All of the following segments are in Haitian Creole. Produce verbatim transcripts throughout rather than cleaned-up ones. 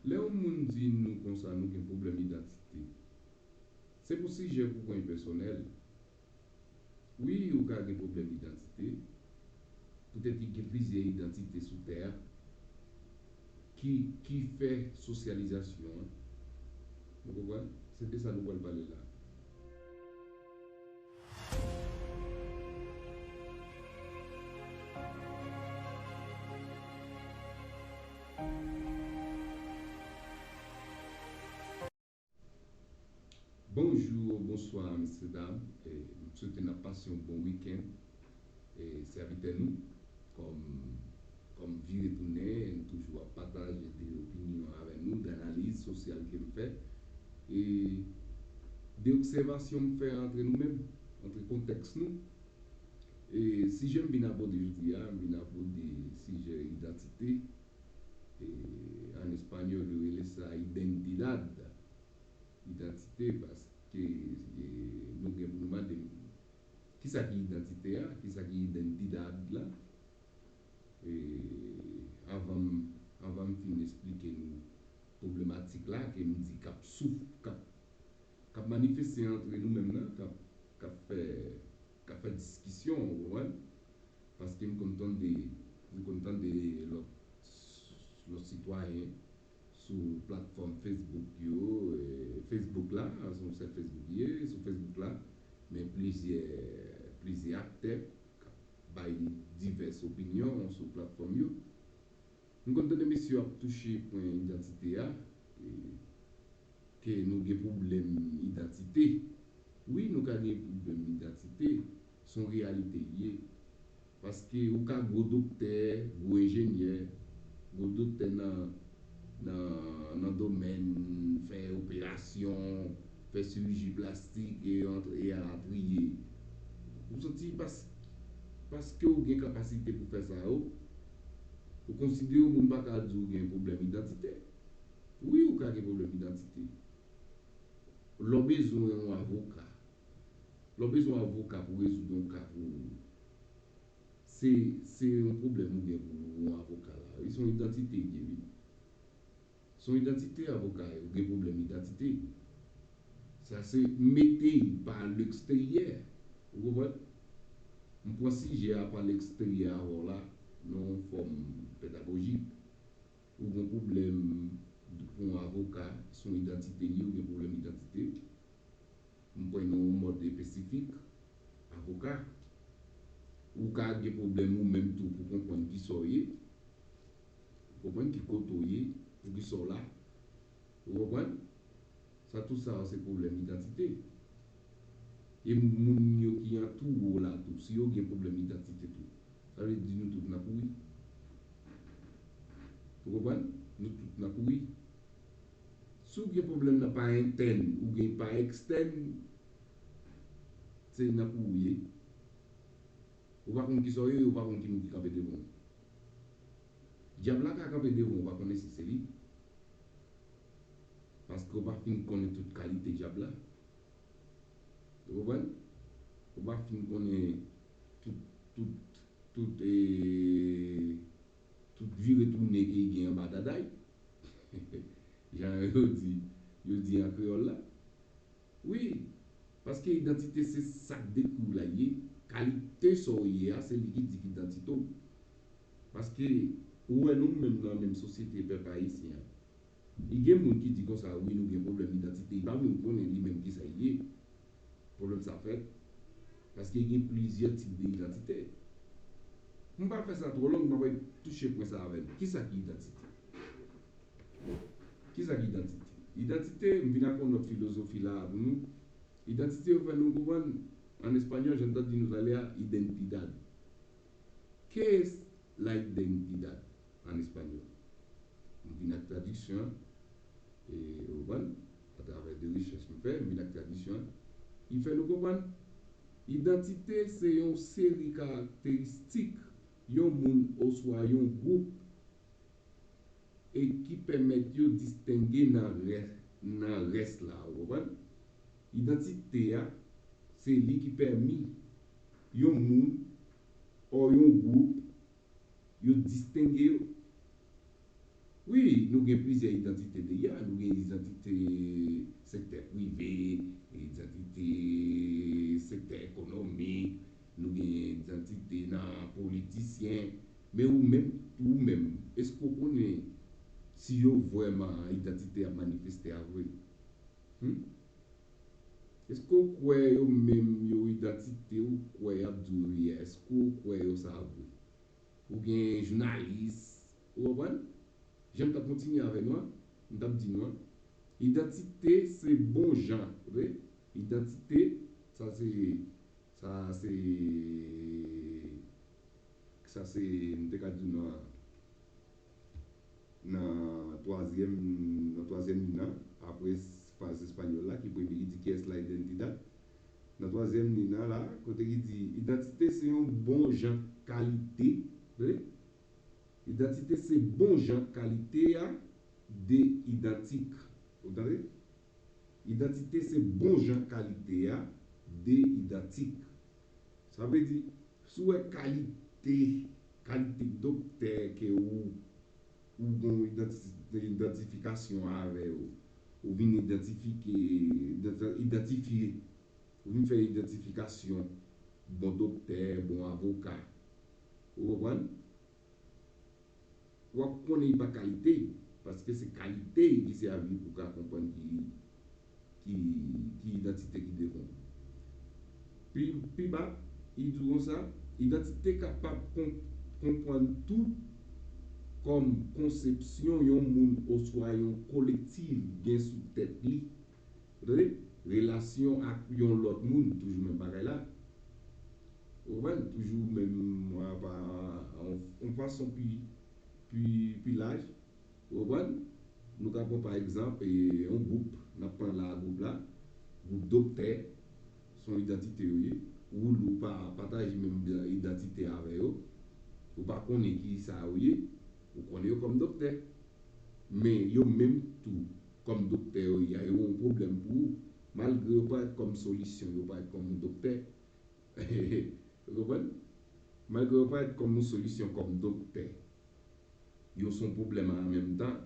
Lè yon moun di nou konsa nou gen pwoblèm idantite, se pou sijè pou kwen pèsonèl. Wi, ou ka gen pwoblèm idantite. Poutèt ki gen plizyè idantite sou tè a ki, ki fè sosyalizasyon an. Nou konprann? Se de sa nou pral pale la. Bonjou, bonswa, mesye dam. E, m swete n ap pase yon bon wikenn. E, sèvitè nou, kòm, kòm vire tounen, m toujou ap pataje de opinyon avè nou, de analiz sosyal ke m fè, e de obsèvasyon m fè antre nou menm, antre kontèks nou. E sijè m vin abòde jodi a, m vin abòde sijè idantite. E, an espanyòl, yo rele sa identidad. Idantite, paske, e, nou gen pou nou mande, kisa ki idantite a, kisa ki identidad la? E, avan m, avan m fin esplike nou pwoblematik la, ke m di k ap souf, k ap, k ap manifeste antre nou menm nan, k ap, k ap fè, k ap fè diskisyon, ou konprann? Paske m konn tande, m konn tande lòt, lòt sitwayen sou platfòm Facebook yo, e, Facebook la, se yon sèl Facebook ye, sou Facebook la, men plizyè, plizyè aktè k ap bay divès opinyon sou platfòm yo. M konn tande mesye yo ap touche pwen idantite a, e, ke nou gen pwoblèm idantite. Wi, nou ka gen pwoblèm idantite, se yon reyalite l ye. Paske ou ka gwo doktè, gwo enjenyè, gwo doktè nan, nan, nan domèn fè operasyon, fè chiriji plastik e ant-, e alatriye. Ou santi pas-, paske ou gen kapasite pou fè sa yo, ou konsidere moun pa ka di w gen pwoblèm idantite. Wi, ou ka gen pwoblèm idantite. Lè w bezwen yon avoka, lè w bezwen yon avoka pou rezoud yon ka pou ou, se, se yon pwoblèm ou gen pou yon avoka la. Wi, se yon idantite l ye, wi. Se yon idantite avoka yo, gen pwoblèm idantite. Sa se mete l pa leksteryè. Ou konprann? M pran sijè a pa leksteryè avè w la, nan yon fòm pedagojik. Ou gen pwoblèm pou yon avoka, se yon idantite l ye, ou gen pwoblèm idantite. M pran nan yon mòd espesifik, avoka. Ou ka gen pwoblèm ou menm tou pou konprann kisa w ye. Ou konprann ki kote w ye, poukisa w la. Ou konprann? Sa tou sa yo se pwoblèm idantite. E moun yo ki antoure w la tou, si yo gen pwoblèm idantite tou, sa vle di nou tout n ap mouri. Ou konprann? Nou tout n ap mouri. Si w gen pwoblèm nan pa entèn, ou gen pa ekstèn, se n ap mouri. Ou pa konn kisa w ye, ou pa konn ki moun ki kanpe devan w. Dyab la ka kanpe devan w, ou pa konnen si se li. Paske ou pa fin konnen tout kalite dyab la. Ou konprann? Ou pa fin konnen tout, tout, tout, e, tout vire tounen ke gen anba daday. Jan yo di, yo di an kreyòl la. Wi, paske idantite se sa k dekri w la ye. Kalite sa w ye a, se li ki di k idantite w. Paske ou wè nou menm nan menm sosyete pèp ayisyen an. Li gen moun ki di konsa, wi, nou gen pwoblèm idantite. Li pa menm konnen li menm kisa l ye. Pwoblèm sa fèt. Paske gen plizyè tip de idantite. M pa fè sa twò long, m ap touche pwen sa avè l. Kisa ki idantite? Kisa ki idantite? Idantite, m vin ak yon lòt filozofi la pou nou. Idantite, yo fè nou konprann, an espanyòl, jan m t ap di nou talè a, identidad. ¿Qué es la identidad? An espanyòl. M vin ak tradiksyon an, e, ou konprann, atravè de rechèch m fè, m vin ak tradiksyon an. Li fè nou konprann, idantite se yon seri karakteristik yon moun oswa yon gwoup e ki pèmèt yo distenge nan rès, nan rès la, ou konprann? Idantite a, se li ki pèmi yon moun o yon gwoup, yo distenge yo. Wi, nou gen plizyè idantite deja. Nou gen idantite sektè prive, idantite sektè ekonomik, nou gen idantite nan politisyen. Men ou menm, ou menm, èske w konnen si yo vrèman idantite ap manifeste a vre? Hmm? Èske w kwè yo menm yo idantite ou kwè y ap di w ye a? Èske w kwè yo sa vre? Oubyen jounalis, ou konprann? Jan m t ap kontinye avè nou an, m t ap di nou an, idantite se bon jan, vre? Idantite, sa se, sa se, sa se, m te ka di nou an, nan twazyèm, nan twazyèm liy nan, apre fraz espanyòl la, ki premye ki di, "Qué es la identidad?" Nan twazyèm liy nan la, kote ki di, "Idantite se yon bon jan kalite," vre? Idantite se bon jan kalite a de idantik. Ou tande? Idantite se bon jan kalite a de idantik. Sa vle di, si w wè kalite, kalite doktè ke ou, ou gon idanti-, idantifikasyon avè yo, ou vin idantifike, idantifye, ou vin fè idantifikasyon bon doktè, bon avoka. Ou konprann? W ap konnen li pa kalite, paske se kalite ki sèvi pou ka konprann ki, ki, ki idantite ki devan w. Pi, pi ba, li di w konsa, idantite kapab kon-, konprann tou kòm konsepsyon yon moun oswa yon kolektif gen sou tèt li, ou tande? Relasyon ak yon lòt moun, toujou menm bagay la. Ou konprann? Toujou menm, pa, pa, yon, yon fason pi, pi, pi laj. Ou konprann? Nou ka pran pa egzanp, e, yon gwoup, n ap pran la gwoup la, gwoup doktè, se yon idantite yo ye. Ou, ou pa pataje menm idantite avè yo, ou pa konnen ki sa yo ye, ou konnen yo kòm doktè. Men yo menm tou, kòm doktè yo ye a, yo yon pwoblèm pou ou, malgre yo parèt kòm solisyon, yo parèt kòm yon doktè. Ou konprann? Malgre yo parèt kòm yon solisyon, kòm doktè, yo se yon pwoblèm an menm tan.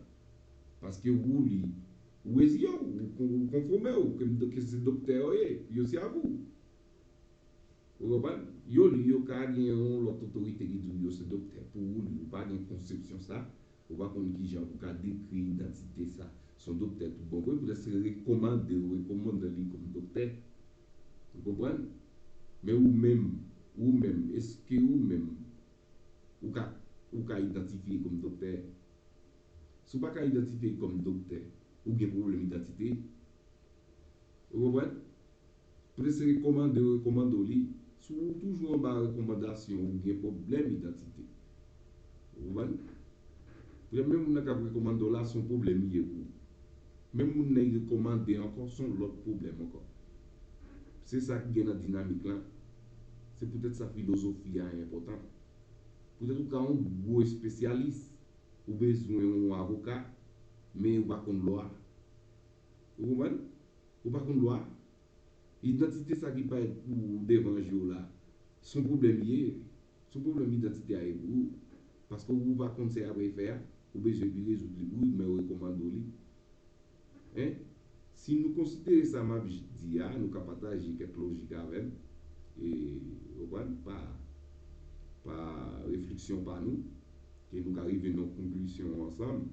Paske ou li, ou reziye w, ou kon-, ou konfòme w, ke, ke se doktè yo ye, yo se avou. Ou konprann? Yo li, yo ka gen yon lòt otorite ki di w yo se doktè. Pou ou li, ou pa gen konsepsyon sa, ou pa konn kijan pou ka dekri idantite sa. Se yon doktè tout bon vre, poutèt se rekòmande, ou rekòmande li kòm doktè. Ou konprann? Men ou menm, ou menm, èske ou menm, ou ka, ou ka idantifye kòm doktè? Si w pa ka idantifye kòm doktè, ou gen pwoblèm idantite. Ou konprann? Poutèt se rekòmande yo rekòmande w li. Si w toujou anba rekòmandasyon, ou gen pwoblèm idantite. Ou konprann? Poutèt menm moun nan k ap rekòmande w la, se yon pwoblèm li ye pou ou. Menm moun nan rekòmande ankò, se yon lòt pwoblèm ankò. Se sa ki gen nan dinamik lan. Se poutèt sa filozofi a enpòtan. Poutèt ou ka yon gwo espesyalis, ou bezwen yon avoka, men ou pa konn lwa. Ou konprann? Ou pa konn lwa. Idantite sa ki parèt pou ou devan je w la, se yon pwoblèm li ye. Se yon pwoblèm idantite a ye pou ou. Paske ou pa konn sa y ap fè a, ou bezwen li rezoud li pou ou, men yo rekòmande w li. Hein? Si nou konsidere sa m ap di a, nou ka pataje kèk lojik avè m, e, ou konprann, pa, pa refleksyon pa nou, ke nou ka rive nan yon konklizyon ansanm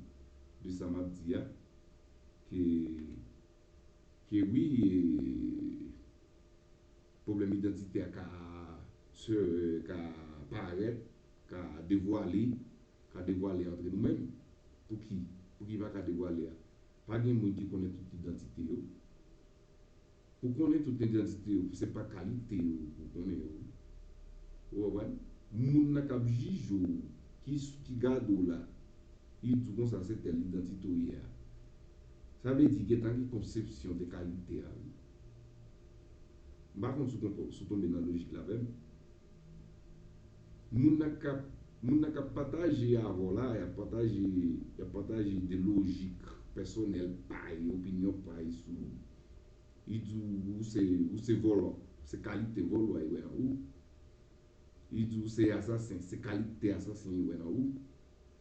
de sa m ap di a, ke, ke wi, e, pwoblèm idantitè ka, se, ka parèt, ka devwale, ka devwale antre nou menm. Pouki? Pouki pa ka devwale a? Pa gen moun ki konnen tout idantite yo. Pou konnen tout idantite yo, se pa kalite yo pou konnen yo. Ou konprann? Moun nan k ap jije w, ki, ki gade w la, li di w konsa se tèl idantite w ye a. Sa vle di gentan gen konsepsyon de kalite a, wi. M pa konn si w konprann, si w tonbe nan lojik la avè m. Moun nan k ap, moun nan k ap pataje avè w la, y ap pataje, y ap pataje de lojik pèsonèl pa y, opinyon pa y sou ou. Li di w, ou se, ou se vòlò, se kalite vòlò y wè nan ou. Li di w se asasen, se kalite asasen y wè nan ou.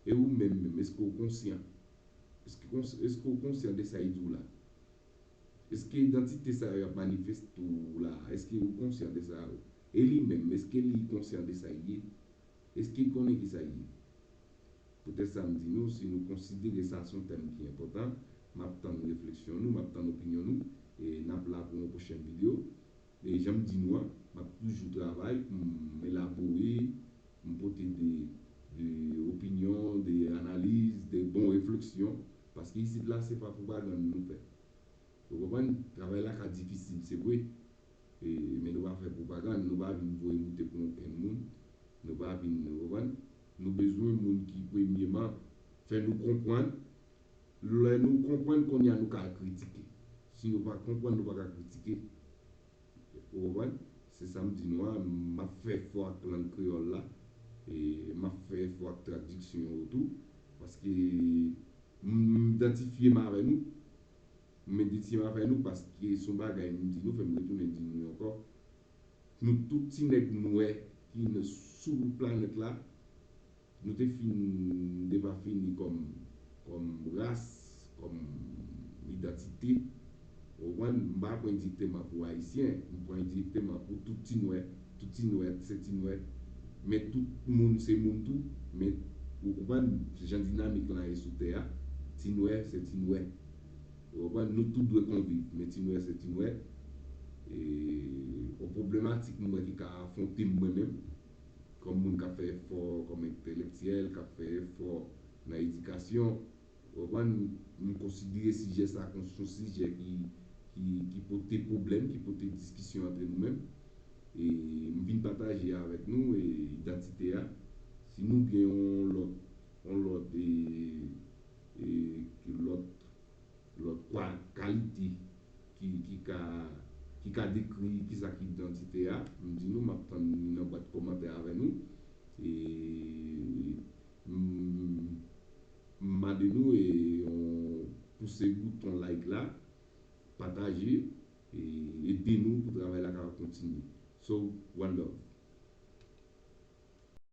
E ou menm menm, èske w konsyan Èske, èske w konsyan de sa y di w la? Èske idantite sa yo y ap manifeste w la, èske ou konsyan de sa yo? E li menm, èske li konsyan de sa y ye? Èske l konnen ki sa y ye? Poutèt sa m di nou, si nou konsidere sa se yon tèm ki enpòtan, m ap tann refleksyon nou, m ap tann opinyon nou, e n ap la pou yon pwochèn videyo. E jan m di nou an, m ap toujou travay pou m elabore, m pote de, de opinyon, de analiz, de bon refleksyon, paske isit la se pa pwopagann nou fè. Ou konprann? Travay la ka difisil, se vre. E, men nou pa fè pwopagann, nou pa vin voye moute pou okenn moun. Nou pa vin, ou konprann? Nou bezwen moun ki, premyeman, fè nou konprann. Lè nou konprann, kounye a nou ka kritike. Si nou pa konprann, nou pa ka kritike. Ou konprann? Se sa m di nou a, m ap fè efò ak lang kreyòl la. E m ap fè efò ak tradiksyon yo tou. Paske m idantifye m avè nou. M idantifye m avè nou paske se yon bagay m di nou, fè m retounen di nou ankò. Nou tout ti nèg nwè ki nan, sou planèt la, nou te fin, depa fini kòm, kòm ras, kòm idantite. Ou konprann? M pa pran direkteman pou Ayisyen, m pran direkteman pou tout ti nwè. Tout ti nwè se ti nwè. Men tout moun se moun tou. Men, ou konprann, jan dinamik lan ye sou tè a, ti nwè se ti nwè. Ou konprann? Nou tout dwe konviv, men ti nwè se ti nwè. E yon pwoblematèk mwen ki ka afwonte m mwen menm, kòm moun k ap fè efò, kòm entelektyèl, k ap fè efò nan edikasyon, ou konprann, m konsidere sijè sa kòm se yon sijè ki, ki, ki pote pwoblèm, ki pote diskisyon antre nou menm. E m vin pataje avèk nou, e, idantite a. Si nou gen yon lòt, yon lòt, e, e, lòt, lòt kwa-, kalite ki, ki ka, ki ka dekri kisa ki idantite a, m di nou, m ap tann li nan bwat kòmantè avè nou. E m, m mande nou, e, yon pouse bouton like la, pataje, e ede nou pou travay la kapab kontinye. So, one love.